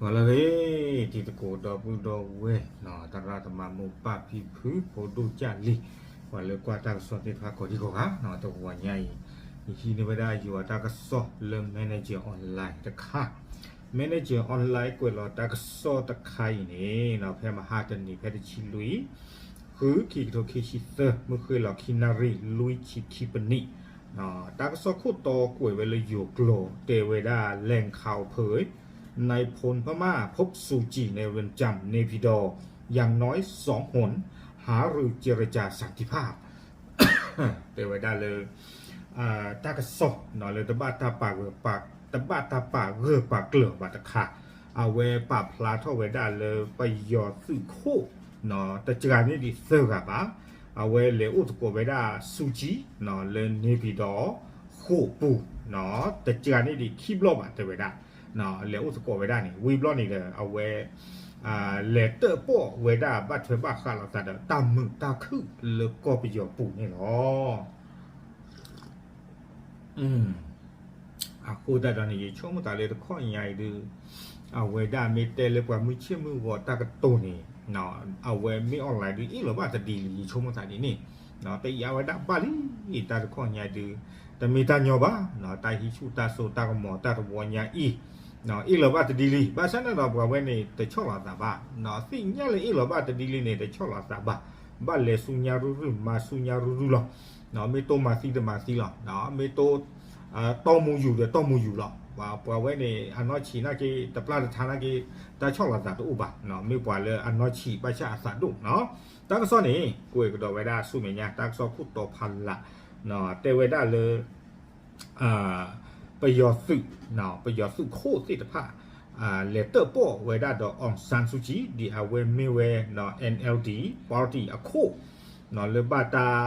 ဂီၤလၢအဂ့ၤ တံၤသကိးဒီပုၢ်ဒီဝဲၢ် သရၣ်သမါမိၢ်ပၢ်ဖံဖု ဖိဒိၣ်ကၢ်လံၤ ပှၤလၢကွၢ်တၢ်ကစီၣ်သ့ၣ်တဖၣ်ကိးဒံကိးဂၤ တဂီၤညါအံၤ ယဟံးန့ၢ်ဝဲဒၣ်ယွၤတၢ်ကစီၣ်လၢ Manager Online တခါ Manager Online ကွဲးလီၤတၢ်ကစီၣ်တခါအံၤန့ၣ် ဖဲမဟါတနံၤဖဲတဆံလွံၢ် ဃု ခံကထိခံဆံသၢ မုၢ်ဃ့ၢ်လီၤခံနၣ်ရံၣ် လွံၢ်ဆံခံပနံၣ် တၢ်ကစီၣ်ခိၣ်တီကွဲးဝဲလၢယိၤကျိာ် တဲဝဲဒၣ် แหล่งข่าวเผย นายพลพม่าพบซูจีในเรือนจำเนปิดอร์ อย่างน้อยสองหน หารือเจรจาสันติภาพ တဲဝဲဒၣ်လၢ တၢ်ကစီၣ်လၢ တဘၣ်တၢ်ပာ်ဂၢၢ်ပာ်ကျၢၤဘၣ်တခါ အဝဲပာ်ဖျါထီၣ်ဝဲဒၣ်လၢပယီၤသုးခိၣ် တစှၤန့ၢ်ဒံးသၢဂၤဘၣ် အဝဲလဲၤအိၣ်သကိးဝဲဒၣ် စူကံ လၢ နေပြည်တော် ဃိာ်ပူၤ တစှၤန့ၢ်ဒံးခံဘျီဘၣ် တဲဝဲဒၣ် လဲၤအိၣ်သကိးဝဲဒၣ်န့ၣ် ဝံၤဘျီန့ၣ်ဒီး အဝဲ လဲၤတၢၣ်ပီၣ်ဝဲဒၣ်ဘၣ်ထွဲဘၣ်ဃးလိာ်သးဒီးတၢ်မုာ်တၢ်ခုၣ်လၢကီၢ်ပယီၤပူၤန့ၣ်လီၤ. အဃိသတးဒီးန့ၣ် ယဆိကမိၣ်သးလၢတခီညါအံၤဒုး အဝဲဒၣ်မ့ၢ်တဲလၢပှၤမုၢ်ဆ့ၣ်မုၢ်ဂီၤတၢ်ကတိၤန့ၣ် အဝဲမ့ၢ် online ဒုး အ့ၣ်လီၤဘၣ်တဒ်လံ ယဆိကမိၣ်သးဒ်န့ၣ် တယာ်ဝဲဒၣ်ဘၣ်လံ တၢ်တခီညါဒုး တမ့ၢ်တၢ်ညီဘၣ် တၢ်ဟံးဆူၣ်တၢ်စိတၢ်ကမီၤတၢ်တဝီညါအံၤ အ့ၣ်လီၤဘၣ်တဒ်လံ ဘၣ်ဆၣ်န့ၣ်ဒီးပှၤဝဲန့ၣ် တဆီၣ်လီၤသးဘၣ် သ့ၣ်ညါလၢအ့ၣ်လီၤဘၣ်တဒ်လံန့ၣ် တဆီၣ်လီၤသးဘၣ် ဘၣ်လဲၤဆူညါရုၢ်ရုၢ် မၤဆူညါရုၢ်ရုၢ်လီၤ မ့ၢ်တိၢ်မၤသံတမၤသံလီၤ မ့ၢ်တိၢ် တီၢ်မူယူၤဒီးတီၢ်မူယူၤလီၤ ပှၤဝဲန့ၣ် အနီၢ်ဆံးနာ်က့ တပျၢ်တထါနာ်က့ တၢ်ဆီၣ်လီၤသးတအိၣ်ဘၣ် မ့ၢ်ပှၤလၢအနီၢ်ဆံးဘၣ်ဆၣ်အသးဒိၣ်နီၤ တၢ်ကစီၣ်န့ၣ် ကွဲးကဒီးဝဲဒၣ်ဆူမဲာ်ညါ တၢ်ကစီၣ်ခိၣ်တီဖးလး တဲဝဲဒၣ်လၢ ပယီၤသုး ပယီၤသုးခိၣ်သ့ၣ်တဖၣ် လဲၤတၢၣ်ပီၣ်ဝဲဒၣ်ဒီး အောင်ဆန်းစုကြည် ဒ်အဝဲမ့ၢ်ဝဲ NLD party အခိၣ် လၢဘၣ်တၢ်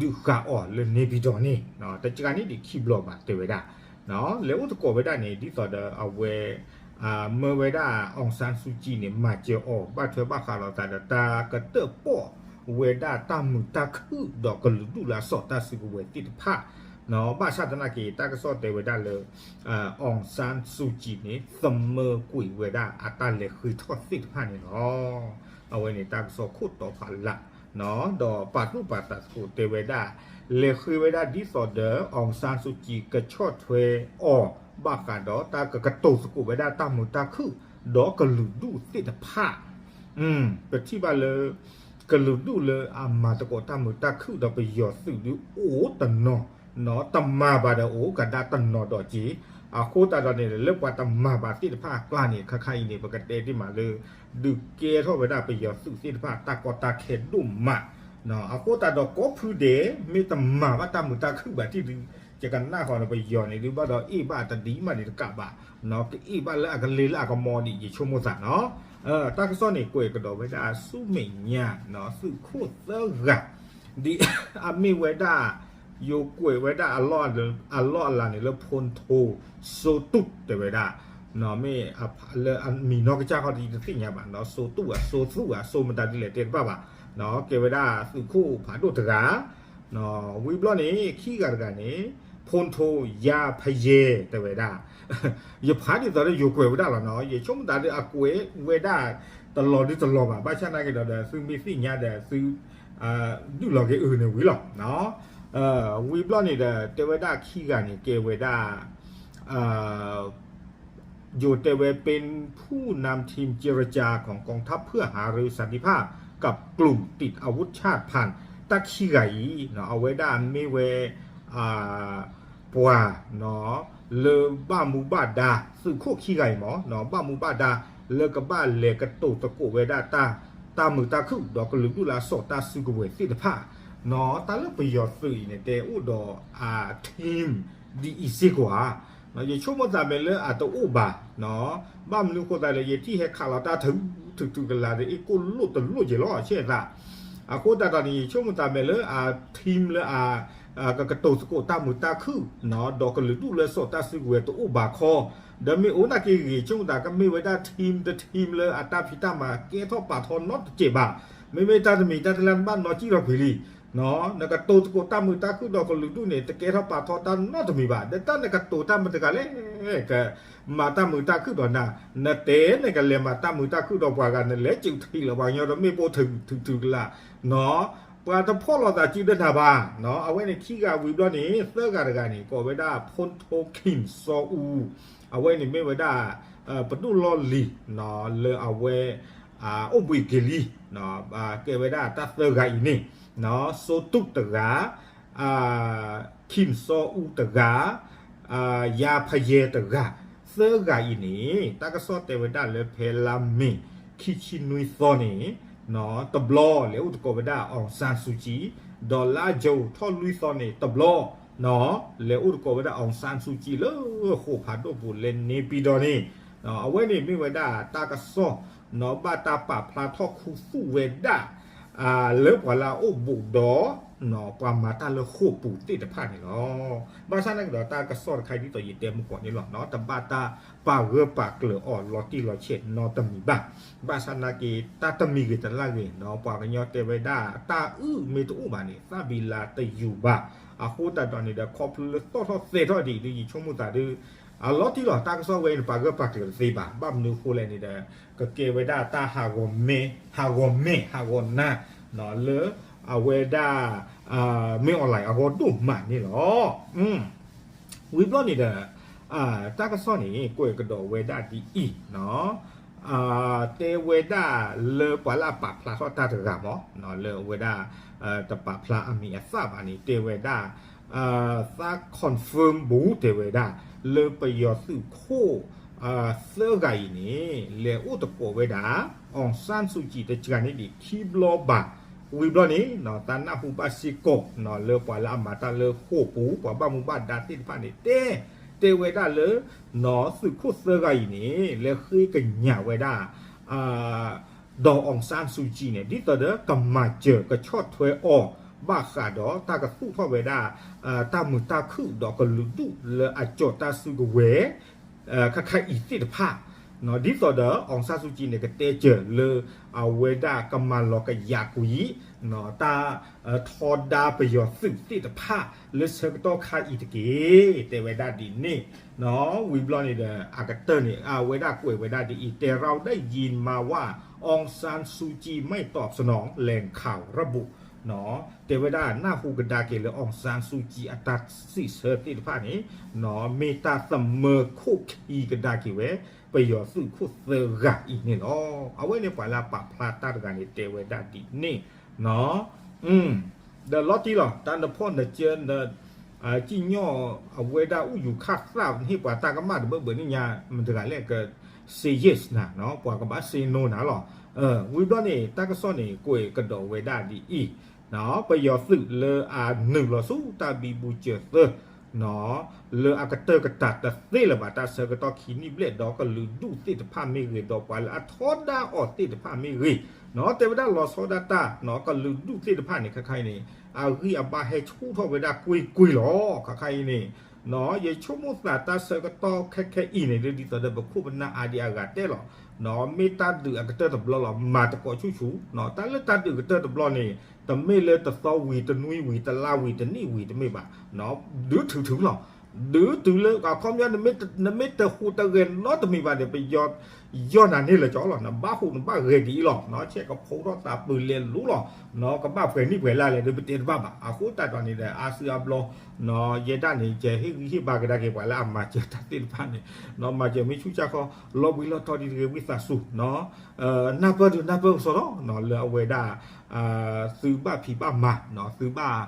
ဒုးဃာ်အီၤလၢ နေပြည်တော် န့ၣ် တစှၤန့ၢ်ဒံးခံဘျီဘၣ် တဲဝဲဒၣ် လဲၤအိၣ်သကိးဝဲဒၣ်န့ၣ် ဒ်သိးဒီးအဝဲ မၢဝဲဒၣ် အောင်ဆန်းစုကြည် န့ၣ် မၤစၢၤအီၤ ဘၣ်ထွဲဘၣ်ဃးလိာ်သးဒီးတၢ်ကတၢၣ်ပီၣ်ဝဲဒၣ်တၢ်မုာ်တၢ်ခုၣ်ဒီးကလုာ်ဒူၣ်လၢအစိာ်တၢ်စုကဝဲၤသ့ၣ်တဖၣ် ဘၣ်ဆၣ်သနာ်က့ တၢ်ကစီၣ်တဲဝဲဒၣ်လၢ အောင်ဆန်းစုကြည် န့ၣ် သမၢကွံာ်ဝဲဒၣ်အတၢ်လဲၤဃ့ထီၣ်သ့ၣ်တဖၣ်န့ၣ်လီၤ. အဝဲန့ၣ်တၢ်ကစီၣ်ခိၣ်တီဖးလး ဒီးပာ်သူၣ်ပာ်သးသကိးတဲဝဲဒၣ် လဲၤဃ့ဝဲဒၣ်ဒ်သိးဒီး အောင်ဆန်းစုကြည် ကဆီၣ်ထွဲအီၤ ဘၣ်ဃးဒီးတၢ်ကကတိၤသကိးဝဲဒၣ်တၢ်မုာ်တၢ်ခုၣ် ဒီးကလုာ်ဒူၣ်သ့ၣ်တဖၣ် ပထံၣ်ဘၣ်လၢ ကလုာ်ဒူၣ်လၢအမၤသကိးတၢ်မုာ်တၢ်ခုၣ်ဒီးပယီၤသုးဒုးအိၣ်တနီၤ တမၤဘၣ်ဒီးအိၣ်ကဒါတနီၤဒီးက့ၤ အဃိသတးဒီးန့ၣ် လၢပှၤတမၤဘၣ်သ့ၣ်တဖၣ်အကျါန့ၣ် ခါခါအံၤန့ၣ် ပကတဲဒ်မးလၢ ဒုးကဲထီၣ်ဝဲဒၣ်ပယီၤသုးသ့ၣ်တဖၣ်တၢ်ကီတၢ်ခဲဒိၣ်မး အဃိသတးဒီးကိးဖုဒဲး မ့ၢ်တမၤဘၣ်တၢ်မုာ်တၢ်ခုၣ်ဘၣ်ထံၣ်ဒုး ယကနၣ်ဃီဒီးပယီၤန့ၣ်ဒုးဘၣ်ဒီးအ့ၣ်ဘၣ်တဒံးမးန့ၣ်တကးဘၣ် ကအ့ၣ်ဘၣ်လၢအကလ့လၢအကမီဒံး ယဆိကမိၣ်သးနီၤ တၢ်ကစီၣ်န့ၣ်ကွဲးကဒီးဝဲဒၣ်ဆူမဲာ်ညါ သုးခိၣ်သၢဂၤ ဒ်အမ့ၢ်ဝဲဒၣ် ယိၤကွဲးဝဲဒၣ်အလီၢ်အလၤန့ၣ်လၢ ဖူၣ်ထိၣ် စိတူၣ် တဲဝဲဒၣ် မ့ၢ်လၢအမံၤနီၢ်ကစၢ်ခီဒ်တသ့ၣ်ညါဘၣ် စိတူၣ်ဧါ စိသူၣ်ဧါ စိမတၤဒ်လဲၣ်တဲတဘၣ်ဘၣ် ကဲဝဲဒၣ်သုးခိၣ်ဖးဒိၣ်တဂၤ ဝံၤဘျီန့ၣ် ခံဂၤတဂၤန့ၣ် ဖူၣ်ထိၣ် ယါဖယဲ တဲဝဲဒၣ် ယဖးဒ်သိးဒီးယိၤကွဲးဝဲဒၣ်လီၤနီၤ ယဆိကမိၣ်သးဒီးအကွဲးဝဲဒၣ် တလီၤဒုတလီၤဘၣ် ဘၣ်ဆၣ်နာ်က့ၤဒီး သုမ့ၢ်သ့ၣ်ညါဒီးသု ဒုးလီၤက့ၤအုးန့ၣ်ဝံၤလီၤ ဝံၤဘျီန့ၣ်ဒီး တဲဝဲဒၣ်ခံဂၤန့ၣ် ကဲဝဲဒၣ် ယိၤတဲဝဲ เป็นผู้นำทีมเจรจาของกองทัพเพื่อหารือสันติภาพกับกลุ่มติดอาวุธชาติพันธุ์ တၢ်ခံဂၤအံၤ အဝဲဒၣ်မ့ၢ်ဝဲ ပှၤ လၢဘၣ်မူဘၣ်ဒါ သုးခိၣ်ခံဂၤအံၤမ့ၢ် ဘၣ်မူဘၣ်ဒါ လၢကဘၣ်လဲၤကတိၤသကိးဝဲဒၣ် တၢ်မုာ်တၢ်ခုၣ်ဒီးကလုာ်ဒူၣ်လၢအစိာ်တၢ်စုကဝဲၤသ့ၣ်တဖၣ် တၢ်လၢပယီၤသုးအံၤန့ၣ် တဲအိၣ်ဒီးအ team ဒ်အံၤစ့ၢ်ကီးဧါ ယဆိကမိၣ်သးမဲာ်လၢအတအိၣ်ဘၣ် ဘၣ်မနုၤအဃိသတးလဲၣ် ယထံၣ်ဟဲခးလီၤတၢ်ထုးထုးကလၤဒီး အ့ၣ်ကိၣ်လိၣ်တလိၣ်က့ၤလီၤ ဆဲးသး အဃိသတးဒီးန့ၣ် ယဆိကမိၣ်သးမဲာ်လၢအ team လၢအ ကကတိၤသကိးတၢ်မုာ်တၢ်ခုၣ် ဒီးကလုာ်ဒူၣ်လၢစိာ်တၢ်စုကဝဲၤတအိၣ်ဘၣ်ခီ ဒီးမ့ၢ်အိၣ်နာ်က့ဂ့ၤ ဆိကမိၣ်သးကမ့ၢ်ဝဲဒၣ် team တ team လၢအတၢ်ဖံးတၢ်မၤကဲထီၣ်ပာ်ထီၣ်နီတစဲးဘၣ် မ့မ့ၢ်တၢ်တမံၤတၢ်တလါဘၣ်နီၢ်ကံၣ်ထီၣ်ကွံာ်လံ နကတိၤသကိးတၢ်မုာ်တၢ်ခုၣ်ဒီးကလုာ်ဒူၣ်န့ၣ် တကဲထီၣ်ပာ်ထီၣ်တၢ်နီတမံၤဘၣ်. ဒီးတၢ်နကတိၤတၢ်မတၤတဂၤလဲၣ် ကမၤတၢ်မုာ်တၢ်ခုၣ်ဒီးနၤ, နတဲနကလဲၤမၤတၢ်မုာ်တၢ်ခုၣ်ဒီးပှၤဂၤ နလဲၤစုးထံးလီၤပှၤကညီဒီးမ့ၣ်ပိၢ်ထုးထုးကလး, ပှၤတဖီၣ်လိာ်သးစုဒီးနၤဘၣ်. အဝဲန့ၣ်ခံဂၤဝံၤဘျီန့ၣ် သၢဂၤတဂၤန့ၣ် ကိးဝဲဒၣ် ဖုန်းထိန်း ခင်စောဦး, အဝဲန့ၣ်မ့ၢ်ဝဲဒၣ် ပဒိၣ်လီၢ်လံၤ လၢအဝဲ အိၣ်ဘှံးက့ၤလံ ကဲဝဲဒၣ်တၢ်သၢဂၤအံၤန့ၣ် စိုးထူး တဂၤ, ခင်စောဦး တဂၤ, ယၤဖယဲ တဂၤ, သၢဂၤအံၤန့ၣ် တၢ်ကစီၣ်တဲဝဲဒၣ်လၢဖဲလါမ့ၤ ခံဆံနွံသီန့ၣ် တဘျီ လဲၤအိၣ်သကိးဝဲဒၣ် အောင်ဆန်းစုကြည်, ဒီးလါယူၤထီၣ်လွံၢ်သီန့ၣ် တဘျီ လဲၤအိၣ်သကိးဝဲဒၣ် အောင်ဆန်းစုကြည် လၢဃိာ်ဖးဒိၣ်ပူၤလၢန့ၣ်ပံၤဒီးန့ၣ် အဝဲန့ၣ်မ့ၢ်ဝဲဒၣ်တၢ်ကစီၣ် ဘၣ်တၢ်ပာ်ဖျါထီၣ်ခူသူၣ်ဝဲဒၣ် လၢပှၤလၢအအိၣ်ဘူးဒီး ပှၤမၤတၢ်လၢဃိာ်ပူၤသ့ၣ်တဖၣ်န့ၣ်လီၤ. ဘၣ်ဆၣ်သနာ်က့ဒီး တၢ်ကစီၣ်တခါဒ်သိးယတဲမုၢ်ကီးန့ၣ်လီၤ, တဘၣ်တၢ်ပာ်ဂၢၢ်ပာ်ကျၢၤအီၤလီၤတံၢ်လီၤဆဲးနီတမံၤဘၣ်. ဘၣ်ဆၣ်သနာ်က့ တၢ်တမံၤဂ့ၤတလၢ်ဂ့ၤ ပှၤကညီတဲဝဲဒၣ် တၢ်အုၣ်မ့ၢ်တအိၣ်ဘၣ်န့ၣ် သၣ်ဘံလါတယူၤဘၣ်. အဃိသတးဒီးန့ၣ်ဒီး ခီဖျိလၢသီၣ်ထီၣ်သဲထီၣ်ဒ်အံၤ ဒ်ယဆိကမိၣ်သးဒီး အလီၤတံၢ်လီၤ တၢ်ကစီၣ်ဝဲန့ၣ် ပာ်ဂၢၢ်ပာ်ကျၢၤတသ့ဘၣ်. ဘၣ်မနုၤအဃိလဲၣ်န့ၣ်ဒီး ကကဲဝဲဒၣ်တၢ်ဟးဂီၤမဲ ဟးဂီၤမဲ ဟးဂီၤနါ လၢအဝဲဒၣ် မင်းအောင်လှိုင် အဂီၢ်ဒိၣ်မးန့ၣ်လီၤ. ဝံၤဘျီန့ၣ်ဒီး တၢ်ကစီၣ်န့ၣ် ကွဲးကဒီးဝဲဒၣ်ဒ်အံၤ တဲဝဲဒၣ်လၢပှၤလၢအပာ်ဖျါထီၣ်တၢ်တဂၤမး လၢအဝဲဒၣ် တပာ်ဖျါအမံၤအသၣ်ဘၣ်န့ၣ် တဲဝဲဒၣ် သး confirm ဘူး တဲဝဲဒၣ် လၢပယီၤသုးခိၣ် သၢဂၤအံၤန့ၣ် လဲၤအိၣ်သကိးဝဲဒၣ် အောင်ဆန်းစုကြည် တစှၤန့ၣ်ဒံးခံဘျီဘၣ်. ဝံၤဘျီန့ၣ် သးနၢ်ဟူဘၣ်စ့ၢ်ကီး လၢပှၤလၢအမၤတၢ်လၢဃိာ်ပူၤ ပှၤဘၣ်မူဘၣ်ဒါသ့ၣ်တဖၣ်န့ၣ် တဲ တဲဝဲဒၣ်လၢ သုးခိၣ်သၢဂၤအံၤန့ၣ် လဲၤဃ့ကညးဝဲဒၣ် ဒီး အောင်ဆန်းစုကြည် န့ၣ် ဒ်သိးဒီးကမၤစၢၤကဆီၣ်ထွဲအီၤ ဘၣ်ဃးဒီးတၢ်ကသူၣ်ထီၣ်ဝဲဒၣ် တၢ်မုာ်တၢ်ခုၣ်ဒီးကလုာ်ဒူၣ်လၢအကၠီၤတၢ်စုကဝဲၤ ခါခါအံၤသ့ၣ်တဖၣ် ဒ်သိးဒီး အောင်ဆန်းစုကြည် န့ၣ် ကတဲစၢၤလၢအဝဲဒၣ်ကမၤလီၤကယာ်ကွံာ် တၢ်ထီဒါပယီၤသုးသ့ၣ်တဖၣ်လၢဆၢကတီၢ်ခါအံၤတက့ၢ် တဲဝဲဒၣ်ဒ်န့ၣ် ဝံၤဘျီန့ၣ်ဒီး အကတၢၢ်န့ၣ် အဝဲဒၣ်ကွဲးဝဲဒၣ်ဒ်အံၤ แต่เราได้ยินมาว่า องซานซูจีไม่ตอบสนอง แหล่งข่าวระบุ တဲဝဲဒၣ်နၢ်ဟူကဒါက့ၤလၢ အောင်ဆန်းစုကြည် အတၢ်စံးဆၢသ့ၣ်တဖၣ်န့ၣ် မ့ၢ်တၢ်သမၢခိၣ်ခံကဒါက့ၤဝဲ ပယီၤသုးခိၣ်သၢဂၤအံၤန့ၣ်လီၤ. အဝဲန့ၣ်ပှၤလၢအပာ်ဖျါတၢ်တဂၤန့ၣ် တဲဝဲဒၣ်ဒ်န့ၣ် ဒီးလီၤတံၢ်လီၤ တၢ်နဖီၣ်နစၢ နစံၣ်ညီၣ်အဝဲဒၣ်အူယူၤခၣ်သၣ် ဟ့ၣ်ပှၤတၢ်ကမၣ်တဘၢဘၢန့ၣ်ညါ မတၤတဂၤလဲၣ်က say yes နၤ ပှၤကဘၣ် say no နၤလီၤ. ဝံၤဘျီန့ၣ် တၢ်ကစီၣ်န့ၣ် ကွဲးကဒီးဝဲဒၣ်ဒ်အံၤ ပယီၤသုးလၢအနုာ်လီၤဆူတၢ်ဘံဘူစၢၤသၢ လၢအကတၢၢ်ကတၢၢ်တသ့လၢၤဘၣ် တၢ်ဆၢကတီၢ်ခံနံၣ်ဘျဲၣ် ဒီးကလုာ်ဒူၣ်သ့ၣ်တဖၣ်မ့ၢ်ဂ့ၤ ဒီးပှၤလၢအထီဒါအီၤသ့ၣ်တဖၣ်မ့ၢ်ဂ့ၤ တဲဝဲဒၣ်လီၤဆီဒၣ်တၢ် ကလုာ်ဒူၣ်သ့ၣ်တဖၣ်န့ၣ် ခါခါအံၤန့ၣ် အဂံၢ်အဘါဟဲဆူၣ်ထီၣ်ဝဲဒၣ်ကွ့ၢ်ကွ့ၢ်လီၤ. ခါခါအံၤန့ၣ် ယဆိကမိၣ်သးတၢ်ဆၢကတီၢ်ခဲခဲအံၤန့ၣ် ဒ်သိးဒီးပခိၣ်ပနၢ်အါဒံးအဂၤတဲလီၤ မ့ၢ်တၢ်ဒုးအကတၢၢ်တဘျီလီၤ မၤသကိးဆူၣ်ဆူၣ် တၢ်လၢတၢ်ဒုးကတၢၢ်တဘျီန့ၣ် တမ့ၢ်လၢတသီဝံၤ တနွံဝံၤ တလါဝံၤ တနံၣ်ဝံၤ တမ့ၢ်ဘၣ် ဒုးထုးထုးလီၤ ဒုးတုၤလၢအခီပညီ နမ့ၢ်တဟူးတဂဲၤနီတမံၤဘၣ်န့ၣ် ပယီၤ ယီၢ်နၤန့ၢ်လၢကၠီလီၤ နဘၣ်ဟူးနဘၣ်ဂဲၤဒ်အံၤလီၤ ဆဲးကဖိထီၣ်သးပၢၤလဲၤလူလီၤ ကဘၣ်ပှဲၤနံၣ်ပှဲၤလါလဲၣ်ဒီး ပတဲတဘၣ်ဘၣ် အဃိသတးဒီးန့ၣ်ဒီး အါစုအါဘျီ ယဲဒၣ်န့ၣ် ယဟ့ၣ်ဂံၢ်ဟ့ၣ်ဘါကဒါက့ၤပှၤလၢအမၤစၢၤတၢ်သ့ၣ်တဖၣ်န့ၣ် မၤစၢၤမ့ၢ်ဆူၣ်စၢ်ခီ လီၤဘှံးလီၤတီၤဒ်တဂ့ၤ ဝံသးစူၤ နၢ်ပၢၢ်ဒုးနၢ်ပၢၢ်ကစီဒီး လၢအဝဲဒၣ် သုဘၣ်ဖံးဘၣ်မၤ သုဘၣ်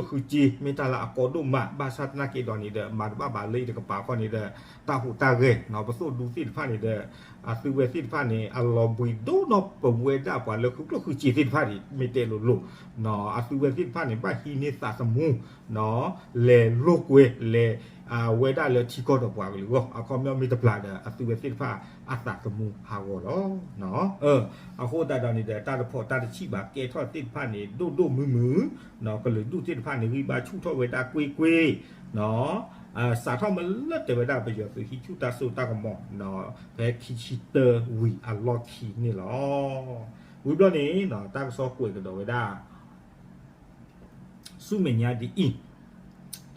ဃုကျိၣ်ဃုစ့ မ့ၢ်တၢ်လၢအကီဒိၣ်မး ဘၣ်ဆၣ်သနာ်က့ဒီးန့ၣ်ဒီး မၤတဘၣ်ဘၣ်လၢယတကပၤခီန့ၣ်ဒီး တၢ်ဟူးတၢ်ဂဲၤ ပသိၣ်ဒူသ့ၣ်တဖၣ်န့ၣ်ဒီး အသုဝဲသ့ၣ်တဖၣ်န့ၣ် အလီၤဘှံးဒိၣ်နီၢ်ပဝဲဒၣ်ပှၤလၢဃုကျိၣ်ဃုစ့သ့ၣ်တဖၣ်န့ၣ် မ့ၢ်တဲလိၤလိၤ အသုဝဲသ့ၣ်တဖၣ်န့ၣ် ဘၣ်ဟံးန့ၢ်သးသမူ လဲၤလိာ်ကွဲ လဲၤ ဝဲဒၣ်လၢထံကီၢ်ဒီးပှၤကလုာ်အဂီၢ် အခီပညီမ့ၢ်တပျၢ်ဒီး အသုဝဲသ့ၣ်တဖၣ်အသးသမူဟးဂီၤလီၤ. အဃိသတးဒီးန့ၣ်ဒီး တၢ်တဖီၣ်တၢ်တဆံးဘၣ် ကဲထီၣ်သ့ၣ်တဖၣ်န့ၣ် ဒိၣ်ဒိၣ်မုၢ်မုၢ် ကလုာ်ဒူၣ်သ့ၣ်တဖၣ်န့ၣ် ဂံၢ်ဘါဆူၣ်ထီၣ်ဝဲဒၣ်ကွ့ၢ်ကွ့ၢ် စးထီၣ်မ့ၢ်လၢတဲဝဲဒၣ်ပယီၤသုးဟံးဆူၣ်တၢ်စိတၢ်ကမီၤ ဖဲခံဆံတၢဝံၤအလီၢ်ခံန့ၣ်လီၤ. ဝံၤဘျီန့ၣ် တၢ်ကစီၣ်ကွဲးကဒီးဝဲဒၣ် ဆူမဲာ်ညါဒ်အံၤ,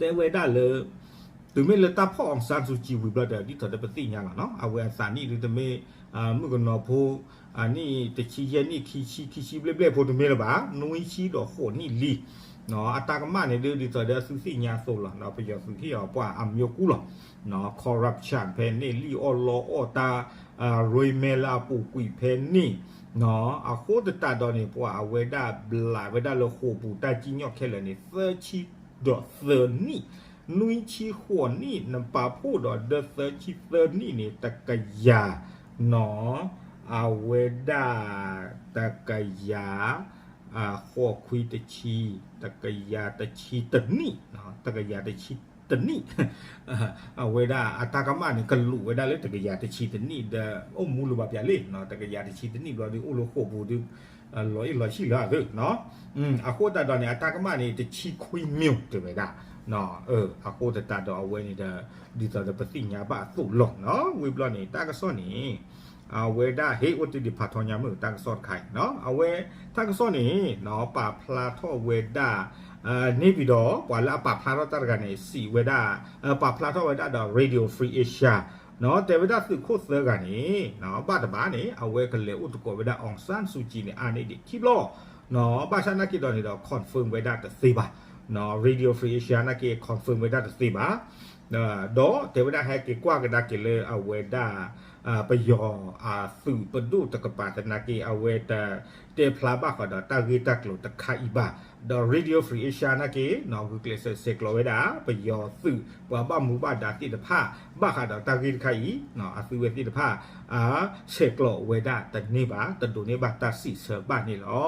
တဲဝဲဒၣ်လၢ တုၤမ့ၢ်လၢတၢ်ဖီၣ် အောင်ဆန်းစုကြည် ဝံၤဘျီဒီး ဒ်သိးဒီးပသ့ၣ်ညါလီၤနီၤ, အဝဲအသးနံၣ်ဒုတမ့ၢ် မုၣ်ကနီၤဖိ အနံၣ်တဆံယဲၢ်နံၣ် ခံဆံ ခံဆံဘျဲၣ်ဘျဲၣ်ဖိတမ့ၢ်လၢၤဘၣ်, နွံဆံဒီးဃိးနံၣ်လံ. အတၢ်ကမၣ်န့ၣ်ဒု ဒ်သိးဒီးသုသ့ၣ်ညါအသိးလီၤ, ပယီၤသုးဟ့ၣ်အီၤပှၤအမျိုးကူလီၤ. corruption ဖဲန့ၣ်, လံၣ်အီၣ်လီအီၣ်တၢ် ရ့မဲလၢအပူၤကွံာ်ဖဲန့ၣ်, အဃိသတးဒီးန့ၣ် ပှၤအဝဲဒၣ်ဘျးဝဲဒၣ်လၢဃိာ်ပူၤတၢ်စံၣ်ညီၣ်ခဲလၢာ်န့ၣ် သၢဆံဒီးသၢနံၣ်, နွံဆံဃိးနံၣ် နပာ်ဖှိၣ်ဒီးဒီးသၢဆံသၢနံၣ်န့ၣ် တကယၤနီၤ, အဝဲဒၣ် တကယၤ ဃိးခွံတဆံ, တကယၤတဆံတနံၣ်, တကယၤတဆံတနံၣ် အဝဲဒၣ်အတၢ်ကမၣ်န့ၣ် ကလူးဝဲဒၣ်လၢတကယၤတဆံတနံၣ်ဒီး အိၣ်မူလၢၤဘၣ်ပၠးလံ, တကယၤတဆံတနံၣ်ဘျီဒီး အိၣ်လၢဃိာ်ပူၤဒီး လီၤအ့ၣ်လီၤဆံၣ်လၢအသ့နီၤ. အဃိသတးဒီးန့ၣ် အတၢ်ကမၣ်န့ၣ် တဆံခွံမၠိၤတဲဝဲဒၣ်, အဃိသတးဒီးအဝဲန့ၣ်ဒီး ဒ်သိးဒီးပသ့ၣ်ညါဘၣ်အသိးလီၤနီၤ. ဝံၤဘျီန့ၣ် တၢ်ကစီၣ်န့ၣ် အဝဲဒၣ်ဟ့ၣ်အိၣ်တ့ၢ်ဒံးဖးထီညါမုၢ် တၢ်ကစီၣ်တခါအံၤနီၤ, အဝဲ တၢ်ကစီၣ်န့ၣ် ပာ်ဖျါထီၣ်ဝဲဒၣ် န့ၣ်ပၠံၤဒီး ပှၤလၢအပာ်ဖျါထီၣ်တၢ်တဂၤန့ၣ် စံးဝဲဒၣ် ပာ်ဖျါထီၣ်ဝဲဒၣ်ဒီး Radio Free Asia တဲဝဲဒၣ်သုးခိၣ်သၢဂၤန့ၣ် ဘၣ်တဘၣ်န့ၣ် အဝဲကလဲၤအိၣ်သကိးဝဲဒၣ် အောင်ဆန်းစုကြည် န့ၣ် အါန့ၢ်ဒံးခံဘျီ ဘၣ်ဆၣ်နာ်က့ဒီးန့ၣ်ဒီး confirm ဝဲဒၣ်တသ့ဘၣ်, Radio Free Asia နာ်က့ confirm ဝဲဒၣ်တသ့ဘၣ်, ဒီးတဲဝဲဒၣ်ဟဲက့ၤကွၢ်ကဒါက့ၤလၢအဝဲဒၣ် ပယီၤအသုးပဒိၣ်တကပၤသနာ်က့ အဝဲတတဲဖျါဘၣ်ဃးဒီးတၢ်ဂ့ၢ်တၢ်ကျိၤတခါအံၤဘၣ်, ဒီး Radio Free Asia နာ်က့ ဂုာ်ကျဲးစၢးဆဲးကျိးဝဲဒၣ် ပယီၤသုးပှၤဘၣ်မူဘၣ်ဒါသ့ၣ်တဖၣ် ဘၣ်ဃးဒီးတၢ်ဂ့ၢ်တခါအံၤ အသုဝဲသ့ၣ်တဖၣ် ဆဲးကျိးဝဲဒၣ်တန့ၢ်ဘၣ်, တဒိးန့ၢ်ဘၣ်တၢ်စံးဆၢဘၣ်န့ၣ်လီၤ.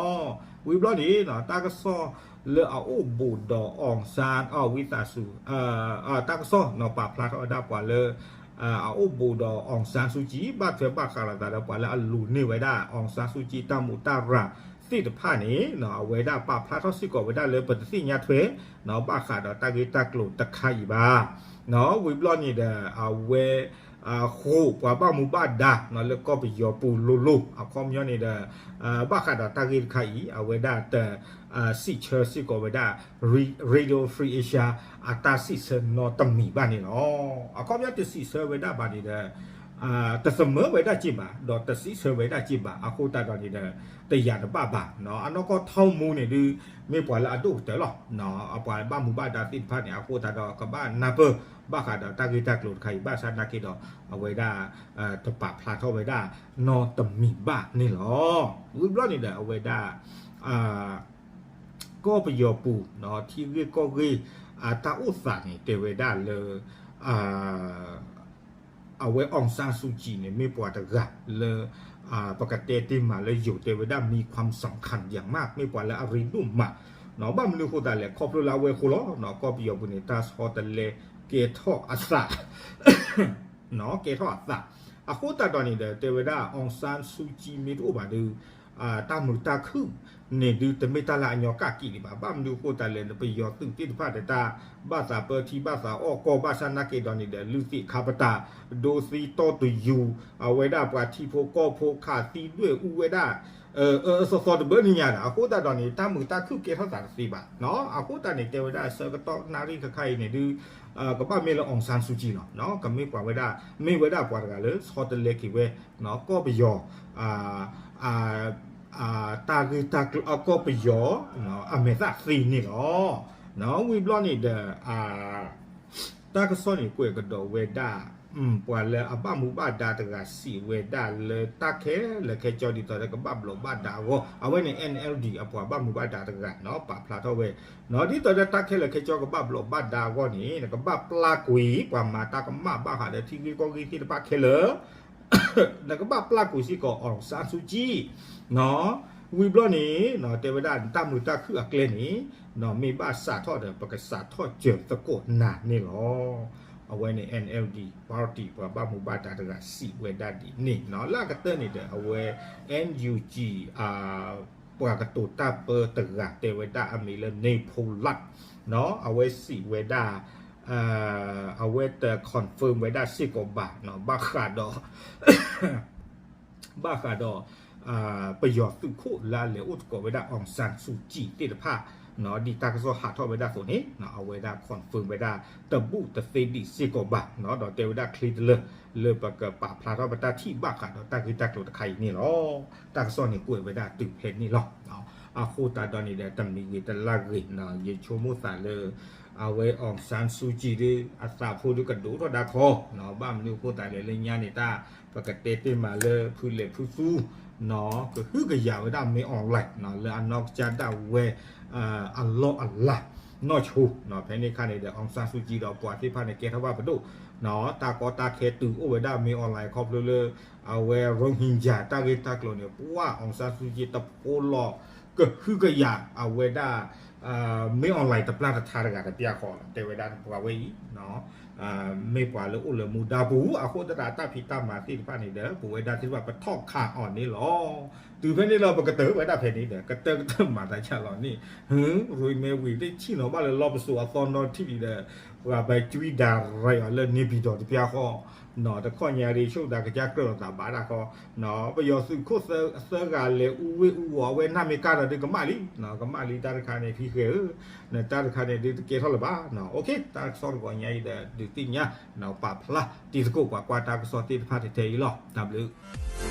ဝံၤဘျီန့ၣ် တၢ်ကစီၣ်လၢအအိၣ်ဘူးဒီး အောင်ဆန်း ဝံသးစူၤ တၢ်ကစီၣ်နီၤ ပာ်ဖျါထီၣ်ဝဲဒၣ်ပှၤလၢ အအိၣ်ဘူးဒီး အောင်ဆန်းစုကြည် ဘၣ်ထွဲဘၣ်ဃးလိာ်သးဒီးပှၤလၢအလူၤန့ၢ်ဝဲဒၣ် အောင်ဆန်းစုကြည် တၢ်မူးတၢ်ရၤသ့ၣ်တဖၣ်န့ၣ် အဝဲဒၣ်ပာ်ဖျါထီၣ်စ့ၢ်ကီးဝဲဒၣ်လၢပတသ့ၣ်ညါထွဲ ဘၣ်ဃးဒီးတၢ်ဂ့ၢ်တၢ်ကျိၤတခါအံၤဘၣ်. ဝံၤဘျီန့ၣ်ဒီး အဝဲ ဃိာ်ပှၤဘၣ်မူဘၣ်ဒါ လၢကီၢ်ပယီၤပူၤလိၤလိၤ အခီပညီန့ၣ်ဒီး ဘၣ်ဃးဒီးတၢ်ဂ့ၢ်တခါအံၤ အဝဲဒၣ်တ စံးဆၢစ့ၢ်ကီးဝဲဒၣ် Radio Free Asia အတၢ်စံးဆၢနီတမံၤဘၣ်န့ၣ်လီၤ. အခီပညီတစံးဆၢဝဲဒၣ်ဘၣ်န့ၣ်ဒီး တသမၢဝဲဒၣ်က့ဘၣ် ဒီးတစံးဆၢဝဲဒၣ်က့ဘၣ် အဃိသတးဒီးန့ၣ်ဒီး တယာ်တဘၣ်ဘၣ်. အနီၢ်ကီၢ်ထီမူန့ၣ်ဒု မ့ၢ်ပှၤလၢအဒိၣ်ကတၢၢ်လီၤ. ပှၤဘၣ်မူဘၣ်ဒါသ့ၣ်တဖၣ်န့ၣ် အဃိသတးဒီးကဘၣ်နၢ်ပၢၢ် ဘၣ်ဃးဒီးတၢ်ဂ့ၢ်တၢ်ကျိၤတခါအံၤ ဘၣ်ဆၣ်နာ်က့ဒီး အဝဲဒၣ် တပာ်ဖျါထီၣ်ဝဲဒၣ်နီတမံၤဘၣ်န့ၣ်လီၤ. ဝံၤဘျီန့ၣ်ဒီး အဝဲဒၣ် ကီၢ်ပယီၤပူၤ ထံဂ့ၢ်ကီၢ်ဂ့ၢ် တၢ်အိၣ်သးန့ၣ် တဲဝဲဒၣ်လၢ အဝဲ အောင်ဆန်းစုကြည် န့ၣ် မ့ၢ်ပှၤတဂၤလၢ ပကတဲတ့ၢ်မးလၢယိၤ တဲဝဲဒၣ် มีความสำคัญอย่างมาก မ့ၢ်ပှၤလၢအရ့ဒိၣ်မး ဘၣ်မနုၤအဃိသတးလဲၣ် ခီဖျိလၢအဝဲအဃိလီၤ. ကီၢ်ပယီၤပူၤန့ၣ် တၢ်ဆီတလဲကဲထီၣ်အသး ကဲထီၣ်အသး အဃိသတးဒီးန့ၣ်ဒီး တဲဝဲဒၣ် အောင်ဆန်းစုကြည် မ့ၢ်တအိၣ်ဘၣ်ဒီး တၢ်မုာ်တၢ်ခုၣ်န့ၣ်ဒု တမ့ၢ်တၢ်လၢအညီကၣ်က့ၤဒံးဘၣ်. ဘၣ်မနုၤအဃိသတးလဲၣ်န့ၣ် ပယီၤသုးသ့ၣ်တဖၣ်ဒီးတၢ်ဘၣ်သးပၢထံဘၣ်သးအီၣ်ကီၢ် ဘၣ်ဆၣ်နာ်က့ဒီးန့ၣ်ဒီး လုၢ်သ့ၣ်ခါပတာ် ဒိသံတီၢ်တယူၤ အဝဲဒၣ်ပှၤထံဖိကီၢ်ဖိခးသံဒွဲၣ်အူဝဲဒၣ် အသီသီတဘၣ်န့ၣ်ညါဒီး အဃိသတးဒီးန့ၣ် တၢ်မုာ်တၢ်ခုၣ်ကဲထီၣ်သးတသ့ဘၣ်. အဃိသတးန့ၣ် တဲဝဲဒၣ်ဆၢကတီၢ်နၣ်ရံၣ်ခဲခါအံၤန့ၣ်ဒု ကဘၣ်မ့ၢ်လၢ အောင်ဆန်းစုကြည် လီၤ. ကမ့ၢ်ပှၤဝဲဒၣ် မ့ၢ်ဝဲဒၣ်ပှၤတဂၤလၢဆီတလဲက့ၤဝဲ ကီၢ်ပယီၤ တၢ်ဂ့ၢ်တၢ်ကျိၤ ကီၢ်ပယီၤ အမဲာ်သၣ်သ့န့ၣ်လီၤ. ဝံၤဘျီန့ၣ်ဒီး တၢ်ကစီၣ်န့ၣ် ကွဲးကဒီးဝဲဒၣ် ပှၤလၢအဘၣ်မူဘၣ်ဒါတဂၤစံးဝဲဒၣ်လၢတၢ်ခဲလၢာ်ခဲဆ့ဒ်သိးဒီးကဘၣ်ဘျိးဘၣ်ဒါအဂီၢ် အဝဲန့ၣ် NLD အပှၤဘၣ်မူဘၣ်ဒါတဂၤနီၤ ပာ်ဖျါထီၣ်ဝဲ ဒ်သိးဒီးတၢ်ခဲလၢာ်ခဲဆ့ကဘၣ်ဘျိးဘၣ်ဒါအဂီၢ်န့ၣ် နကဘၣ်ပျၢ်ကွံာ်ပှၤမၤတၢ်ကမၣ်ဘၣ်ဃးဒီးထံဂ့ၢ်ကီၢ်ဂ့ၢ်သ့ၣ်တဖၣ်ခဲလၢာ် နကဘၣ်ပျၢ်ကွံာ်စ့ၢ်ကီး အောင်ဆန်းစုကြည် ဝံၤဘျီန့ၣ် တဲဝဲဒၣ်တၢ်မုာ်တၢ်ခုၣ်အကျဲန့ၣ် မ့ၢ်ဘၣ်စးထီၣ်ဒီး ပကစးထီၣ်စၢၤသကိးနၤန့ၣ်လီၤ. အဝဲန့ၣ် NLD party ပှၤဘၣ်မူဘၣ်ဒါတဂၤစံးဝဲဒၣ်ဒ်န့ၣ်နီၤ လၢအကတၢၢ်န့ၣ်ဒီး အဝဲ NUG ပှၤကတိၤတၢ်ပၢတဂၤတဲဝဲဒၣ်အမံၤလၢ နေဖူလတ် အဝဲစံးဝဲဒၣ် အဝဲတ confirm ဝဲဒၣ်စ့ၢ်ကီးဘၣ် ဘၣ်ဃးဒီး ဘၣ်ဃးဒီး ပယီၤသုးခိၣ်လၢအလဲၤအိၣ်သကိးဝဲဒၣ် အောင်ဆန်းစုကြည် သ့ၣ်တဖၣ် ဒ်တၢ်ကစီၣ်ဟးထီၣ်ဝဲဒၣ်အသိးန့ၣ် အဝဲဒၣ် confirm ဝဲဒၣ်တဘူးတသ့ဒံးစ့ၢ်ကီးဘၣ် ဒီးတဲဝဲဒၣ်ချ့တလၢ လၢပကပာ်ဖျါထီၣ်ပတၢ်ထံၣ်ဘၣ်ဃးဒီးတၢ်ဂ့ၢ်တၢ်ကျိၤတခါအံၤန့ၣ်လီၤ. တၢ်ကစီၣ်န့ၣ်ကွဲးဝဲဒၣ်တုၤဖဲန့ၣ်လီၤ. အဃိသတးဒီးန့ၣ်ဒီး တမံၤဂ့ၤတလၢ်ဂ့ၤ ယဆိကမိၣ်သးလၢ အဝဲ အောင်ဆန်းစုကြည် ဒု အသးဖိဒုကဒိၣ်ထီၣ်ဒၣ်ခီ, ဘၣ်မနုၤအဃိသတးလဲၣ် လၢညါန့ၣ်တၢ် ပကတဲတ့ၢ်မးလၢဖုလဲၤဖုသူ ကဟုကယာ်ဝဲဒၣ်မင်းအောင်လှိုင် လၢအနီၢ်ကစၢ်ဒၣ်ဝဲ အလီၢ်အလၤ နီၢ်ဆိ ဖဲန့ၣ်အခါန့ၣ်ဒီး အောင်ဆန်းစုကြည် ဒီးပှၤသ့ၣ်တဖၣ်န့ၣ် ကဲထီၣ်ဘၣ်ပဒိၣ် တၢ်ကီတၢ်ခဲတုၤအိၣ်ဝဲဒၣ်မင်းအောင်လှိုင် ခီဖျိလၢ အဝဲ Rohingya တၢ်ဂ့ၢ်တၢ်ကျိၤန့ၣ် ပှၤ အောင်ဆန်းစုကြည် တဖိလီၤ ကဟုကယာ်အဝဲဒၣ် မင်းအောင်လှိုင် တပျၢ်တထါတဂၤတပျၢ်ဃီလီၤ. တဲဝဲဒၣ်ပှၤဝဲအံၤ မ့ၢ်ပှၤလၢအိၣ်လၢမူဒါပူၤ အဃိသတးတၢ်ဖံးတၢ်မၤသ့ၣ်တဖၣ်န့ၣ်ဒီး ပဝဲဒၣ်သ့ၣ်တဖၣ်ပထီၣ်ခးအီၤန့ၣ်လီၤ. တုၤဖဲန့ၣ်လီၤ ပကတၢၢ်ဝဲဒၣ်ဖဲန့ၣ်ဒီး ကတၢၢ်ကတၢၢ်မၤတၢ်ဆၢလီၤန့ၣ် ရူမဲဝံၤသ့ၣ်ဆံၣ်နီၤဘၣ်လၢလီၢ်ပစိာ်အသီနီထံၣ်ဒံးဒီး ပှၤဘဲကွံဒၣ်ရဲၣ်အီၤလၢ နေပြည်တော် တပျၢ်ဃီ တခီညါဒ်ဆိၣ်သးကစၢ်ကြၢးလီၤသးဘၣ်ဒၣ်ဃီ ပယီၤသုးခိၣ်သၢဂၤလဲၤအူဝ့ၢ်အူဝီၤအဝဲနၢ်မ့ၢ်ကၢ်ဒီးဒုးကမၣ်လံ, ကမၣ်လံတၢ်တခါန့ၣ် ဖံဃဲဧၢ, နတၢ်တခါန့ၣ်ဒုးတကဲထီၣ်လၢၤဘၣ်. တၢ်ကစီၣ်တဂီၤညါအံၤဒီး ဒုးသ့ၣ်ညါ ပာ်ဖျါတံၤသကိးပှၤကွၢ်တၢ်ကစီၣ်သ့ၣ်တဖၣ်ထဲအံၤလီၤ. တၢ်ဘျုး